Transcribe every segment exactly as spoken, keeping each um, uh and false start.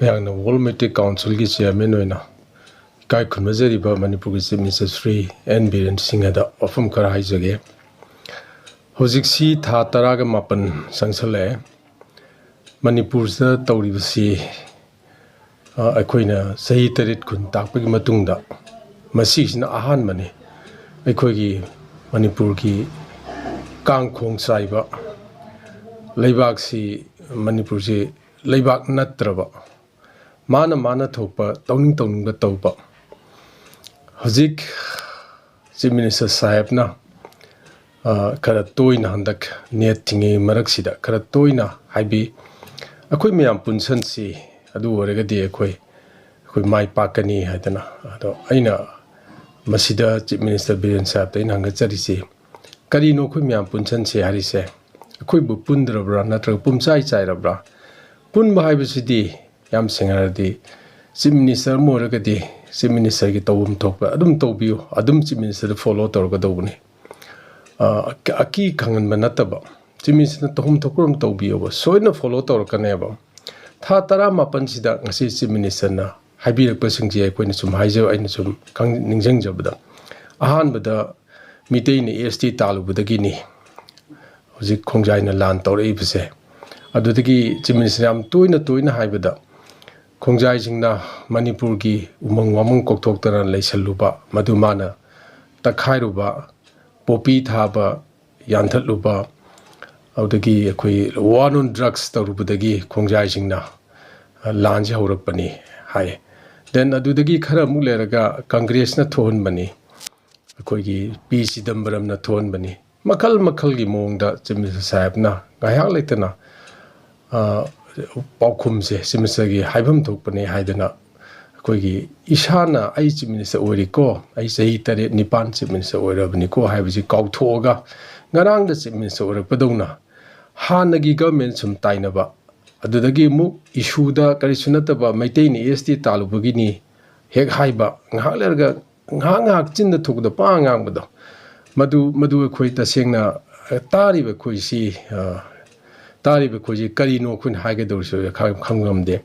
ꯑꯩꯍꯥꯛꯅ world matric ꯀꯥꯎꯟꯁꯤꯜꯒꯤ chairman ꯑꯣꯏꯅ ꯏꯀꯥꯏ ꯈꯨꯝꯅꯖꯔꯤꯕ ꯃꯅꯤꯄꯨꯔꯒꯤ chief minister Shri N Biren ꯁꯤꯡꯍꯗ ꯋꯥꯐꯝ ꯈꯔ ꯍꯥꯏꯖꯒꯦ꯫ ꯍꯧꯖꯤꯛꯁꯤ ꯊꯥ ꯇꯔꯥꯒ ꯃꯥꯄꯟ ꯆꯪꯁꯜꯂꯛꯑꯦ꯫ ꯃꯅꯤꯄꯨꯔꯁꯤꯗ ꯇꯧꯔꯤꯕꯁꯤ, ꯑ, ꯑꯩꯈꯣꯏꯅ ꯆꯍꯤ ꯇꯔꯦꯠ ꯈꯨꯟ ꯇꯥꯛꯄꯒꯤ ꯃꯇꯨꯡꯗ ꯃꯁꯤꯁꯤꯅ ꯑꯍꯥꯟꯕꯅꯤ꯫ ꯑꯩꯈꯣꯏꯒꯤ ꯃꯅꯤꯄꯨꯔꯒꯤ ꯀꯥꯡꯈꯣꯡ ꯆꯥꯏꯕ ꯂꯩꯕꯥꯛꯁꯤ, ꯃꯅꯤꯄꯨꯔꯁꯤ ꯂꯩꯕꯥꯛ ꯅꯠꯇ꯭ꯔꯕ, ꯃꯥꯅ ꯃꯥꯅ ꯊꯣꯛꯄ ꯇꯧꯅꯤꯡ ꯇꯧꯅꯤꯡꯕ ꯇꯧꯕ꯫ ꯍꯧꯖꯤꯛ ꯆꯤꯐ ꯃꯤꯅꯤꯁꯇꯔ ꯁꯥꯍꯦꯕꯅ, ꯑ, ꯈꯔ ꯇꯣꯏꯅ ꯍꯟꯗꯛ ꯅꯦꯠ ꯊꯤꯡꯉꯤ ꯃꯔꯛꯁꯤꯗ ꯈꯔ ꯇꯣꯏꯅ ꯍꯥꯏꯕꯤ, "ꯑꯩꯈꯣꯏ ꯃꯌꯥꯝ ꯄꯨꯟꯁꯟꯁꯤ, ꯑꯗꯨ ꯑꯣꯏꯔꯒꯗꯤ ꯑꯩꯈꯣꯏ, ꯑꯩꯈꯣꯏ ꯃꯥꯏ ꯄꯥꯛꯀꯅꯤ" ꯍꯥꯏꯗꯅ꯫ ꯑꯗꯣ ꯑꯩꯅ ꯃꯁꯤꯗ ꯆꯤꯐ ꯃꯤꯅꯤꯁꯇꯔ ꯕꯤꯔꯦꯟ ꯁꯥꯍꯦꯕꯇ ꯑꯩꯅ ꯍꯪꯒꯠꯆꯔꯤꯁꯤ, ꯀꯔꯤꯅꯣ ꯑꯩꯈꯣꯏ ꯃꯌꯥꯝ ꯄꯨꯟꯁꯟꯁꯤ ꯍꯥꯏꯔꯤꯁꯦ? ꯑꯩꯈꯣꯏꯕꯨ ꯄꯨꯟꯗ꯭ꯔꯕ꯭ꯔꯥ, ꯅꯠꯇ꯭ꯔꯒ ꯄꯨꯝꯆꯥꯏ ꯆꯥꯏꯔꯕ꯭ꯔꯥ? ꯄꯨꯟꯕ ꯍꯥꯏꯕꯁꯤꯗꯤ ꯌꯥꯝ ꯁꯦꯡꯅ ꯍꯥꯏꯔꯗꯤ, ꯆꯤꯐ ꯃꯤꯅꯤꯁꯇꯔ ꯑꯃ ꯑꯣꯏꯔꯒꯗꯤ ꯆꯤꯐ ꯃꯤꯅꯤꯁꯇꯔꯒꯤ ꯇꯧꯐꯝ ꯊꯣꯛꯄ ꯑꯗꯨꯝ ꯇꯧꯕꯤꯌꯨ, ꯑꯗꯨꯝ ꯆꯤꯐ ꯃꯤꯅꯤꯁꯇꯔꯗ ꯐꯣꯂꯣ ꯇꯧꯔꯒꯗꯧꯕꯅꯤ꯫ ꯑ, ꯑꯀꯤ ꯈꯪꯍꯟꯕ ꯅꯠꯇꯕ, ꯆꯤꯐ ꯃꯤꯅꯤꯁꯇꯔꯅ ꯇꯧꯐꯝ ꯊꯣꯛꯄ ꯑꯗꯨꯝ ꯇꯧꯕꯤꯌꯣꯕ, ꯁꯣꯏꯗꯅ ꯐꯣꯂꯣ ꯇꯧꯔꯛꯀꯅꯦꯕ꯫ ꯊꯥ ꯇꯔꯥꯃꯥꯄꯟꯁꯤꯗ ꯉꯁꯤ ꯆꯤꯐ ꯃꯤꯅꯤꯁꯇꯔꯅ ꯍꯥꯏꯕꯤꯔꯛꯄꯁꯤꯡꯁꯦ ꯑꯩꯈꯣꯏꯅ ꯁꯨꯝ ꯍꯥꯏꯖ-, ꯑꯩꯅ ꯁꯨꯝ ꯈꯪ-, ꯅꯤꯡꯁꯤꯡꯖꯕꯗ, ꯑꯍꯥꯟꯕꯗ ꯃꯤꯇꯩꯅ ꯑꯦꯁ ꯇꯤ ꯇꯥꯜꯂꯨꯕꯗꯒꯤꯅꯤ ꯍꯧꯖꯤꯛ ꯈꯣꯡꯖꯥꯏꯅ ꯂꯥꯟ ꯇꯧꯔꯛꯏꯕꯁꯦ꯫ ꯑꯗꯨꯗꯒꯤ ꯆꯤꯐ ꯃꯤꯅꯤꯁꯇꯔ ꯌꯥꯝ ꯇꯣꯏꯅ ꯇꯣꯏꯅ ꯍꯥꯏꯕꯗ, ꯈꯣꯡꯖꯥꯏꯁꯤꯡꯅ ꯃꯅꯤꯄꯨꯔꯒꯤ ꯎꯃꯪ ꯋꯥꯃꯪ ꯀꯣꯛꯊꯣꯛꯇꯅ ꯂꯩꯁꯜꯂꯨꯕ, ꯃꯗꯨ ꯃꯥꯅ ꯇꯛꯈꯥꯏꯔꯨꯕ, ꯄꯣꯄꯤ ꯊꯥꯕ ꯌꯥꯟꯊꯠꯂꯨꯕ, ꯑꯗꯨꯗꯒꯤ ꯑꯩꯈꯣꯏ war on drugs ꯇꯧꯔꯨꯕꯗꯒꯤ ꯈꯣꯡꯖꯥꯏꯁꯤꯡꯅ, ꯑ, ꯂꯥꯟꯁꯤ ꯍꯧꯔꯛꯄꯅꯤ ꯍꯥꯏ꯫ Then ꯑꯗꯨꯗꯒꯤ ꯈꯔ ꯑꯃꯨꯛ ꯂꯩꯔꯒ ꯀꯪꯒ꯭ꯔꯦꯁꯅ ꯊꯣꯛꯍꯟꯕꯅꯤ, ꯑꯩꯈꯣꯏꯒꯤ ꯄꯤ ꯆꯤꯗꯝꯕꯔꯝꯅ ꯊꯣꯛꯍꯟꯕꯅꯤ꯫ ꯃꯈꯜ ꯃꯈꯜꯒꯤ ꯃꯑꯣꯡꯗ ꯆꯤꯐ ꯃꯤꯅꯤꯁꯇꯔ ꯁꯥꯍꯦꯕꯅ ꯉꯥꯏꯍꯥꯛ ꯂꯩꯇꯅ, ꯑ, ꯄꯥꯎꯈꯨꯝꯁꯦ, ꯆꯤꯐ ꯃꯤꯅꯤꯁꯇꯔꯒꯤ ꯍꯥꯏꯐꯝ ꯊꯣꯛꯄꯅꯦ ꯍꯥꯏꯗꯅ, ꯑꯩꯈꯣꯏꯒꯤ ꯏꯁꯥꯅ ꯑꯩ ꯆꯤꯐ ꯃꯤꯅꯤꯁꯇꯔ ꯑꯣꯏꯔꯤꯀꯣ, ꯑꯩ ꯆꯍꯤ ꯇꯔꯦꯠ ꯅꯤꯄꯥꯟ ꯆꯤꯐ ꯃꯤꯅꯤꯁꯇꯔ ꯑꯣꯏꯔꯕꯅꯤꯀꯣ ꯍꯥꯏꯕꯁꯤ ꯀꯥꯎꯊꯣꯛꯑꯒ, ꯉꯔꯥꯡꯗ ꯆꯤꯐ ꯃꯤꯅꯤꯁꯇꯔ ꯑꯣꯏꯔꯛꯄꯗꯧꯅ ꯍꯥꯟꯅꯒꯤ ꯒꯚꯔꯟꯃꯦꯟ ꯁꯨꯝ ꯇꯥꯏꯅꯕ, ꯑꯗꯨꯗꯒꯤ ꯑꯃꯨꯛ ꯏꯁꯨꯗ ꯀꯔꯤꯁꯨ ꯅꯠꯇꯕ ꯃꯩꯇꯩꯅ ꯑꯦꯁ ꯇꯤ ꯇꯥꯜꯂꯨꯕꯒꯤꯅꯤ ꯍꯦꯛ ꯍꯥꯏꯕ, ꯉꯥꯏꯍꯥꯛ ꯂꯩꯔꯒ ꯉꯥꯏꯍꯥꯛ ꯉꯥꯏꯍꯥꯛ ꯆꯤꯟꯗ ꯊꯣꯛꯄꯗ ꯄꯉꯥꯡ ꯉꯥꯡꯕꯗꯣ, ꯃꯗꯨ, ꯃꯗꯨ ꯑꯩꯈꯣꯏ ꯇꯁꯦꯡꯅ, ꯑ, ꯇꯥꯔꯤꯕ ꯑꯩꯈꯣꯏꯁꯤ, ꯑ, ꯇꯥꯔꯤꯕ ꯑꯩꯈꯣꯏꯁꯤ ꯀꯔꯤꯅꯣ ꯑꯩꯈꯣꯏꯅ ꯍꯥꯏꯒꯗꯧꯔꯤꯁꯦ ꯈꯪ-, ꯈꯪꯕ ꯉꯝꯗꯦ꯫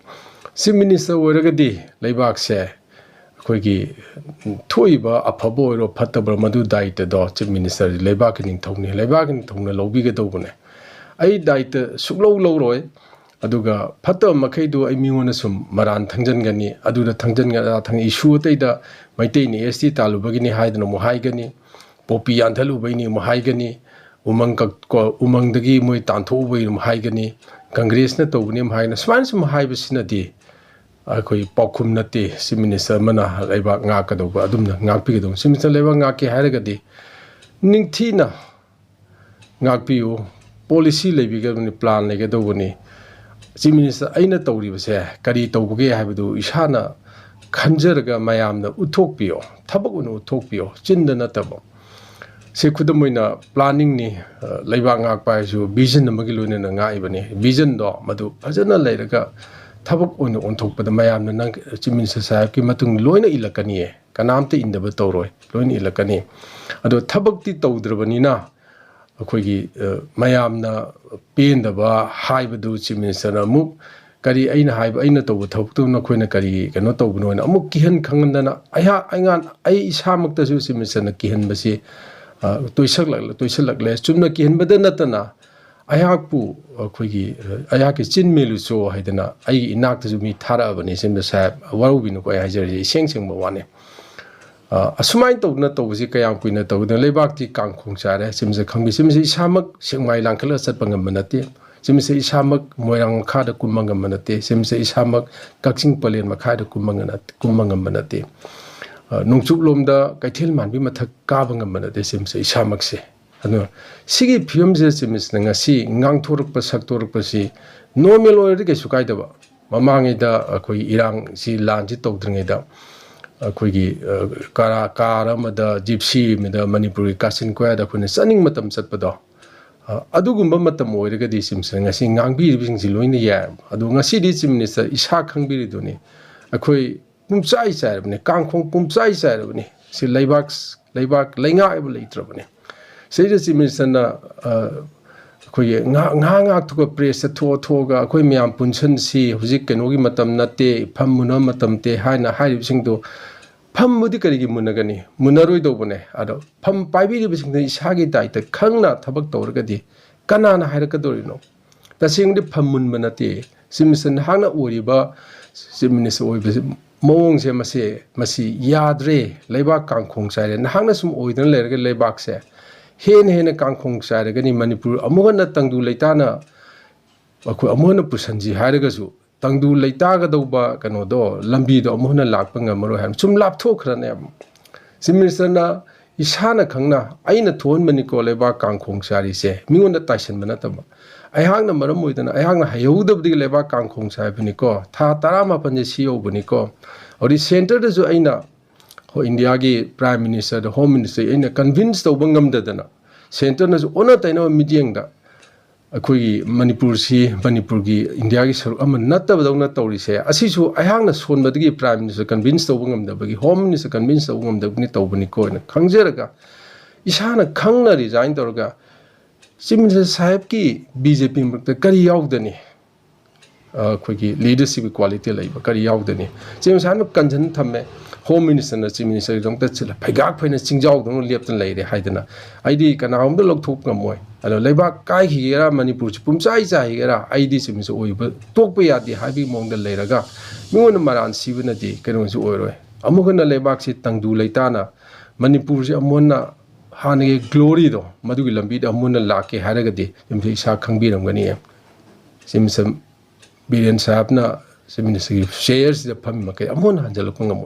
Chief Minister ꯑꯣꯏꯔꯒꯗꯤ ꯂꯩꯕꯥꯛꯁꯦ ꯑꯩꯈꯣꯏꯒꯤ ꯊꯣꯛꯏꯕ ꯑꯐꯕ ꯑꯣꯏꯔꯣ ꯐꯠꯇꯕ ꯃꯗꯨ ꯗꯥꯏꯇꯗꯣ Chief Minister ꯂꯩꯕꯥꯛꯀꯤ ꯅꯤꯡꯊꯧꯅꯤ, ꯂꯩꯕꯥꯛꯀꯤ ꯅꯤꯡꯊꯧꯅ ꯂꯧꯕꯤꯒꯗꯧꯕꯅꯦ꯫ ꯑꯩ ꯗꯥꯏꯇ ꯁꯨꯛꯂꯧ ꯂꯧꯔꯣꯏ, ꯑꯗꯨꯒ ꯐꯠꯇꯕ ꯃꯈꯩꯗꯨ ꯑꯩ ꯃꯤꯉꯣꯟꯗ ꯁꯨꯝ ꯃꯔꯥꯟ ꯊꯪꯖꯟꯒꯅꯤ, ꯑꯗꯨꯗ ꯊꯪꯖꯟꯒꯅꯤ, ꯑꯗꯥ ꯊꯪ-, issue ꯑꯇꯩꯗ ꯃꯩꯇꯩꯅ S T ꯇꯥꯜꯂꯨꯕꯒꯤꯅꯤ ꯍꯥꯏꯗꯅ ꯑꯃꯨꯛ ꯍꯥꯏꯒꯅꯤ, ꯄꯣꯄꯤ ꯌꯥꯟꯊꯠꯂꯨꯕꯩꯅꯤ ꯑꯃꯨꯛ ꯍꯥꯏꯒꯅꯤ, ꯎꯃꯪ ꯀꯛ-, ꯀꯣ-, ꯎꯃꯪꯗꯒꯤ ꯃꯣꯏ ꯇꯥꯟꯊꯣꯛꯎꯕꯩꯅꯤ ꯑꯃꯨꯛ ꯍꯥꯏꯒꯅꯤ, ꯀꯪꯒ꯭ꯔꯦꯁꯅ ꯇꯧꯕꯅꯤ ꯑꯃꯨꯛ ꯍꯥꯏꯒꯅꯤ꯫ ꯁꯨꯃꯥꯏꯅ ꯁꯨꯝ ꯍꯥꯏꯕꯁꯤꯅꯗꯤ ꯑꯩꯈꯣꯏ ꯄꯥꯎꯈꯨꯝ ꯅꯠꯇꯦ꯫ Chief Minister ꯑꯃꯅ ꯂꯩꯕꯥꯛ ꯉꯥꯛꯀꯗꯧꯕ, ꯑꯗꯨꯝꯅ ꯉꯥꯛꯄꯤꯒꯗꯧꯕ꯫ Chief Minister ꯂꯩꯕꯥꯛ ꯉꯥꯛꯀꯦ ꯍꯥꯏꯔꯒꯗꯤ ꯅꯤꯡꯊꯤꯅ ꯉꯥꯛꯄꯤꯌꯨ, policy ꯂꯩꯕꯤꯒꯗꯕꯅꯤ, plan ꯂꯩꯒꯗꯧꯕꯅꯤ꯫ Chief Minister ꯑꯩꯅ ꯇꯧꯔꯤꯕꯁꯦ ꯀꯔꯤ ꯇꯧꯕꯒꯦ ꯍꯥꯏꯕꯗꯨ ꯏꯁꯥꯅ ꯈꯟꯖꯔꯒ ꯃꯌꯥꯝꯅ ꯎꯠꯊꯣꯛꯄꯤꯌꯣ, ꯊꯕꯛ ꯑꯣꯏꯅ ꯎꯠꯊꯣꯛꯄꯤꯌꯣ, ꯆꯤꯟꯗ ꯅꯠꯇꯕ꯫ ꯁꯤ ꯈꯨꯗꯝ ꯑꯣꯏꯅ planningꯅꯤ, ꯑ, ꯂꯩꯕꯥꯛ ꯉꯥꯛꯄ ꯍꯥꯏꯁꯨ vision ꯑꯃꯒꯤ ꯂꯣꯏꯅꯅ ꯉꯥꯛꯏꯕꯅꯤ꯫ Visionꯗꯣ ꯃꯗꯨ ꯐꯖꯅ ꯂꯩꯔꯒ ꯊꯕꯛ ꯑꯣꯏꯅ ꯑꯣꯟꯊꯣꯛꯄꯗ ꯃꯌꯥꯝꯅ ꯅꯪ Chief Minister ꯁꯥꯍꯦꯕꯀꯤ ꯃꯇꯨꯡ ꯂꯣꯏꯅ ꯏꯜꯂꯛꯀꯅꯤꯌꯦ, ꯀꯅꯥꯝꯇ ꯏꯟꯗꯕ ꯇꯧꯔꯣꯏ, ꯂꯣꯏꯅ ꯏꯜꯂꯛꯀꯅꯤ꯫ ꯑꯗꯣ ꯊꯕꯛꯇꯤ ꯇꯧꯗ꯭ꯔꯕꯅꯤꯅ ꯑꯩꯈꯣꯏꯒꯤ, ꯑ, ꯃꯌꯥꯝꯅ ꯄꯦꯟꯗꯕ ꯍꯥꯏꯕꯗꯨ Chief Ministerꯅ ꯑꯃꯨꯛ ꯀꯔꯤ ꯑꯩꯅ ꯍꯥꯏꯕ, ꯑꯩꯅ ꯇꯧꯕ ꯊꯕꯛꯇꯨ ꯅꯈꯣꯏꯅ ꯀꯔꯤ ꯀꯩꯅꯣ ꯇꯧꯕꯅꯣ ꯍꯥꯏꯅ ꯑꯃꯨꯛ ꯀꯤꯍꯟ ꯈꯪꯍꯟꯗꯅ ꯑꯩꯍꯥꯛ, ꯑꯩꯉꯥꯟ-, ꯑꯩ ꯏꯁꯥꯃꯛꯇꯁꯨ Chief Ministerꯅ ꯀꯤꯍꯟꯕꯁꯤ, ꯑ, ꯇꯣꯏꯁꯛꯂꯛ-, ꯇꯣꯏꯁꯜꯂꯛꯂꯦ꯫ ꯆꯨꯝꯅ ꯀꯤꯍꯟꯕꯗ ꯅꯠꯇꯅ ꯑꯩꯍꯥꯛꯄꯨ ꯑꯩꯈꯣꯏꯒꯤ, ꯑ, ꯑꯩꯍꯥꯛꯀꯤ ꯆꯤꯟ ꯃꯦꯂꯨꯆꯣ ꯍꯥꯏꯗꯅ ꯑꯩꯒꯤ ꯏꯅꯥꯛꯇꯁꯨ ꯃꯤ ꯊꯥꯔꯛꯑꯕꯅꯤ꯫ Chief Minister ꯁꯥꯍꯦꯕ, ꯋꯥꯔꯧꯕꯤꯅꯨꯀꯣ, ꯑꯩ ꯍꯥꯏꯖꯔꯤꯁꯦ ꯏꯁꯦꯡ ꯁꯦꯡꯕ ꯋꯥꯅꯤ꯫ ꯑ, ꯑꯁꯨꯃꯥꯏꯅ ꯇꯧꯗꯅ ꯇꯧꯕꯁꯤ ꯀꯌꯥꯝ ꯀꯨꯏꯅ ꯇꯧꯒꯗꯅ? ꯂꯩꯕꯥꯛꯇꯤ ꯀꯥꯡꯈꯣꯡ ꯆꯥꯏꯔꯦ, Chief Minister ꯈꯪꯕꯤ꯫ Chief Minister ꯏꯁꯥꯃꯛ ꯁꯦꯛꯃꯥꯏ ꯂꯥꯟꯈꯠꯂꯒ ꯆꯠꯄ ꯉꯝꯕ ꯅꯠꯇꯦ꯫ Chief Minister ꯏꯁꯥꯃꯛ ꯃꯣꯏꯔꯥꯡ ꯃꯈꯥꯗ ꯀꯨꯝꯕ ꯉꯝꯕ ꯅꯠꯇꯦ꯫ Chief Minister ꯏꯁꯥꯃꯛ ꯀꯛꯆꯤꯡ ꯄꯂꯦꯟ ꯃꯈꯥꯗ ꯀꯨꯝꯕ ꯉ-, ꯀꯨꯝꯕ ꯉꯝꯕ ꯅꯠꯇꯦ꯫ ꯑ, ꯅꯣꯡꯆꯨꯞꯂꯣꯝꯗ ꯀꯩꯊꯦꯜ ꯃꯥꯟꯕꯤ ꯃꯊꯛ ꯀꯥꯕ ꯉꯝꯕ ꯅꯠꯇꯦ Chief Minister ꯏꯁꯥꯃꯛꯁꯦ꯫ ꯑꯗꯨꯅ ꯁꯤꯒꯤ ꯐꯤꯕꯝꯁꯤꯗ Chief Minister ꯉꯁꯤ ꯉꯥꯡꯊꯣꯔꯛꯄ ꯁꯛꯇꯣꯔꯛꯄꯁꯤ normal ꯑꯣꯏꯔꯗꯤ ꯀꯩꯁꯨ ꯀꯥꯏꯗꯕ꯫ ꯃꯃꯥꯡꯉꯩꯗ ꯑꯩꯈꯣꯏ ꯏꯔꯥꯡꯁꯤ, ꯂꯥꯟꯁꯤ ꯇꯧꯗ꯭ꯔꯤꯉꯩꯗ ꯑꯩꯈꯣꯏꯒꯤ, ꯑ, ꯀꯔꯥ-, car ꯑꯃꯗ, Gypsy ꯑꯃꯗ ꯃꯅꯤꯄꯨꯔꯒꯤ ꯀꯥꯆꯤꯟ ꯀꯣꯌꯥꯗ ꯑꯩꯈꯣꯏꯅ ꯆꯠꯅꯤꯡ ꯃꯇꯝ ꯆꯠꯄꯗꯣ, ꯑ, ꯑꯗꯨꯒꯨꯝꯕ ꯃꯇꯝ ꯑꯣꯏꯔꯒꯗꯤ Chief Minister ꯉꯁꯤ ꯉꯥꯡꯕꯤꯔꯤꯕꯁꯤꯡꯁꯤ ꯂꯣꯏꯅ ꯌꯥꯏ꯫ ꯑꯗꯣ ꯉꯁꯤꯗꯤ Chief Minister ꯏꯁꯥ ꯈꯪꯕꯤꯔꯤꯗꯨꯅꯤ, ꯑꯩꯈꯣꯏ ꯄꯨꯝꯆꯥꯏ ꯆꯥꯏꯔꯕꯅꯤ, ꯀꯥꯡꯈꯣꯡ ꯄꯨꯝꯆꯥꯏ ꯆꯥꯏꯔꯕꯅꯤ꯫ ꯁꯤ ꯂꯩꯕꯥꯛ, ꯂꯩꯕꯥꯛ ꯂꯩꯉꯥꯛ ꯍꯥꯏꯕ ꯂꯩꯇ꯭ꯔꯕꯅꯤ꯫ ꯁꯤꯗꯩꯗ Chief Ministerꯅ, ꯑ, ꯑꯩꯈꯣꯏꯒꯤ ꯉꯥꯏꯍꯥꯛ ꯉꯥꯏꯍꯥꯛ ꯉꯥꯏꯍꯥꯛ ꯊꯣꯛꯄ ꯄ꯭ꯔꯦꯁꯇ ꯊꯣꯛꯑ ꯊꯣꯛꯑꯒ ꯑꯩꯈꯣꯏ ꯃꯌꯥꯝ ꯄꯨꯟꯁꯤꯟꯁꯤ, ꯍꯧꯖꯤꯛ ꯀꯩꯅꯣꯒꯤ ꯃꯇꯝ ꯅꯠꯇꯦ, ꯐꯝ ꯃꯨꯟꯅꯕ ꯃꯇꯝ ꯅꯠꯇꯦ ꯍꯥꯏꯅ ꯍꯥꯏꯔꯤꯕꯁꯤꯡꯗꯣ, ꯐꯝꯕꯨꯗꯤ ꯀꯔꯤꯒꯤ ꯃꯨꯟꯅꯒꯅꯤ? ꯃꯨꯟꯅꯔꯣꯏꯗꯧꯕꯅꯦ꯫ ꯑꯗꯣ ꯐꯝ ꯄꯥꯏꯕꯤꯔꯤꯕꯁꯤꯡꯗ ꯏꯁꯥꯒꯤ ꯗꯥꯏꯇ ꯈꯪꯅ ꯊꯕꯛ ꯇꯧꯔꯒꯗꯤ ꯀꯅꯥꯅ ꯍꯥꯏꯔꯛꯀꯗꯧꯔꯤꯅꯣ? ꯇꯁꯦꯡꯕꯗꯤ ꯐꯝ ꯃꯨꯟꯕ ꯅꯠꯇꯦ꯫ ꯆꯤꯞ ꯃꯤꯅꯤꯁꯇꯔ ꯅꯍꯥꯛꯅ ꯑꯣꯏꯔꯤꯕ ꯆꯤꯞ ꯃꯤꯅꯤꯁꯇꯔ ꯑꯣꯏꯕꯁꯤ ꯃꯑꯣꯡꯁꯦ ꯃꯁꯤ, ꯃꯁꯤ ꯌꯥꯗ꯭ꯔꯦ꯫ ꯂꯩꯕꯥꯛ ꯀꯥꯡꯈꯣꯡ ꯆꯥꯏꯔꯦ꯫ ꯅꯍꯥꯛꯅ ꯁꯨꯝ ꯑꯣꯏꯗꯅ ꯂꯩꯔꯒ ꯂꯩꯕꯥꯛꯁꯦ ꯍꯦꯟꯅ ꯍꯦꯟꯅ ꯀꯥꯡꯈꯣꯡ ꯆꯥꯏꯔꯒꯅꯤ꯫ ꯃꯅꯤꯄꯨꯔ ꯑꯃꯨꯛ ꯍꯟꯅ ꯇꯪꯗꯨ ꯂꯩꯇꯥꯅ ꯑꯩꯈꯣꯏ ꯑꯃꯨꯛ ꯍꯟꯅ ꯄꯨꯁꯟꯁꯤ ꯍꯥꯏꯔꯒꯁꯨ ꯇꯪꯗꯨ ꯂꯩꯇꯥꯒꯗꯧꯕ ꯀꯩꯅꯣꯗꯣ, ꯂꯝꯕꯤꯗꯣ ꯑꯃꯨꯛ ꯍꯟꯅ ꯂꯥꯛꯄ ꯉꯝꯃꯔꯣꯏ ꯍꯥꯏꯕ꯫ ꯁꯨꯝ ꯂꯥꯞꯊꯣꯛꯈ꯭ꯔꯅꯦꯕ꯫ ꯆꯤꯞ ꯃꯤꯅꯤꯁꯇꯔꯅ ꯏꯁꯥꯅ ꯈꯪꯅ ꯑꯩꯅ ꯊꯣꯛꯍꯟꯕꯅꯤꯀꯣ ꯂꯩꯕꯥꯛ ꯀꯥꯡꯈꯣꯡ ꯆꯥꯔꯤꯁꯦ, ꯃꯤꯉꯣꯟꯗ ꯇꯥꯏꯁꯟꯕ ꯅꯠꯇꯕ꯫ ꯑꯩꯍꯥꯛꯅ ꯃꯔꯝ ꯑꯣꯏꯗꯅ ꯑꯩꯍꯥꯛꯅ ꯍꯩꯍꯧꯗꯕꯗꯒꯤ ꯂꯩꯕꯥꯛ ꯀꯥꯡꯈꯣꯡ ꯆꯥꯏꯕꯅꯤꯀꯣ꯫ ꯊꯥ ꯇꯔꯥꯃꯥꯄꯟꯁꯦ ꯁꯤ ꯌꯧꯕꯅꯤꯀꯣ꯫ ꯍꯧꯖꯤꯛ ꯁꯦꯟꯇꯔꯗꯁꯨ ꯑꯩꯅ, ꯍꯣꯏ, ꯏꯟꯗꯤꯌꯥꯒꯤ ꯄ꯭ꯔꯥꯏꯝ ꯃꯤꯅꯤꯁꯇꯔꯗ, ꯍꯣꯝ ꯃꯤꯅꯤꯁꯇꯔ ꯑꯩꯅ ꯀꯟꯚꯤꯟꯁ ꯇꯧꯕ ꯉꯝꯗꯗꯅ, ꯁꯦꯟꯇꯔꯅꯁꯨ ꯑꯣꯟꯅ ꯇꯩꯅꯕ ꯃꯤꯠꯌꯦꯡꯗ ꯑꯩꯈꯣꯏꯒꯤ ꯃꯅꯤꯄꯨꯔꯁꯤ ꯃꯅꯤꯄꯨꯔꯒꯤ ꯏꯟꯗꯤꯌꯥꯒꯤ ꯁꯔꯨꯛ ꯑꯃ ꯅꯠꯇꯕꯗꯧꯅ ꯇꯧꯔꯤꯁꯦ, ꯑꯁꯤꯁꯨ ꯑꯩꯍꯥꯛꯅ ꯁꯣꯟꯕꯗꯒꯤ ꯄ꯭ꯔꯥꯏꯝ ꯃꯤꯅꯤꯁꯇꯔ ꯀꯟꯚꯤꯟꯁ ꯇꯧꯕ ꯉꯝꯗꯕꯒꯤ, ꯍꯣꯝ ꯃꯤꯅꯤꯁꯇꯔ ꯀꯟꯚꯤꯟꯁ ꯇꯧꯕ ꯉꯝꯗꯕꯒꯤ ꯇꯧꯕꯅꯤꯀꯣ ꯍꯥꯏꯅ ꯈꯪꯖꯔꯒ, ꯏꯁꯥꯅ ꯈꯪꯅ ꯔꯤꯖꯥꯏꯟ ꯇꯧꯔꯒ, ꯆꯤꯞ ꯃꯤꯅꯤꯁꯇꯔ ꯁꯥꯍꯦꯕꯀꯤ ꯕꯤ ꯖꯦ ꯄꯤ ꯃꯔꯛꯇ ꯀꯔꯤ ꯌꯥꯎꯗꯅꯤ? ꯑꯩꯈꯣꯏꯒꯤ ꯂꯤꯗꯔꯁꯤꯞꯀꯤ ꯀ꯭ꯋꯥꯂꯤꯇꯤ ꯂꯩꯕ ꯀꯔꯤ ꯌꯥꯎꯗꯅꯤ? ꯆꯤꯞ ꯃꯤꯅꯤꯁꯇꯔꯅ ꯀꯟꯁꯟ ꯊꯝꯃꯦ, ꯍꯣꯝ ꯃꯤꯅꯤꯁꯇꯔꯅ ꯆꯤꯞ ꯃꯤꯅꯤꯁꯇꯔꯒꯤꯗꯃꯛꯇ ꯐꯩꯒꯥꯛ ꯐꯩꯅ ꯆꯤꯡꯖꯥꯎꯗꯧꯅ ꯂꯦꯞꯇꯅ ꯂꯩꯔꯦ ꯍꯥꯏꯗꯅ꯫ ꯑꯩꯗꯤ ꯀꯅꯥꯒꯨꯝꯕꯗ ꯂꯧꯊꯣꯛꯄ ꯉꯝꯃꯣꯏ꯫ ꯑꯗꯣ ꯂꯩꯕꯥꯛ ꯀꯥꯏꯈꯤꯒꯦꯔꯥ, ꯃꯅꯤꯄꯨꯔꯁꯤ ꯄꯨꯝꯆꯥꯏ ꯆꯥꯏꯈꯤꯒꯦꯔꯥ, ꯑꯩꯗꯤ ꯆꯤꯞ ꯃꯤꯅꯤꯁꯇꯔ ꯑꯣꯏꯕ ꯇꯣꯛꯄ ꯌꯥꯗꯦ ꯍꯥꯏꯕꯒꯤ ꯃꯑꯣꯡꯗ ꯂꯩꯔꯒ ꯃꯤꯉꯣꯟꯗ ꯃꯔꯥꯟ ꯁꯤꯕꯅꯗꯤ ꯀꯩꯅꯣꯁꯨ ꯑꯣꯏꯔꯣꯏ꯫ ꯑꯃꯨꯛ ꯍꯟꯅ ꯂꯩꯕꯥꯛꯁꯤ ꯇꯪꯗꯨ ꯂꯩꯇꯥꯅ ꯃꯅꯤꯄꯨꯔꯁꯤ ꯑꯃꯨꯛ ꯍꯟꯅ ꯍꯥꯟꯅꯒꯤ ꯒ꯭ꯂꯣꯔꯤꯗꯣ, ꯃꯗꯨꯒꯤ ꯂꯝꯕꯤꯗ ꯑꯃꯨꯛ ꯍꯟꯅ ꯂꯥꯛꯀꯦ ꯍꯥꯏꯔꯒꯗꯤ ꯆꯤꯞ ꯃꯤꯅꯤꯁꯇꯔ ꯏꯁꯥ ꯈꯪꯕꯤꯔꯝꯒꯅꯤ꯫ ꯆꯤꯞ ꯃꯤꯅꯤꯁꯇꯔ ꯕꯤꯔꯦꯟ ꯁꯥꯍꯦꯕꯅ ꯆꯤꯞ ꯃꯤꯅꯤꯁꯇꯔꯒꯤ ꯆꯦꯌꯔꯁꯤꯗ ꯐꯝꯃꯤ ꯃꯈꯩ ꯑꯃꯨꯛ ꯍꯟꯅ ꯍꯟꯖꯤꯜꯂꯛꯄ ꯉꯝꯃꯣꯏ꯫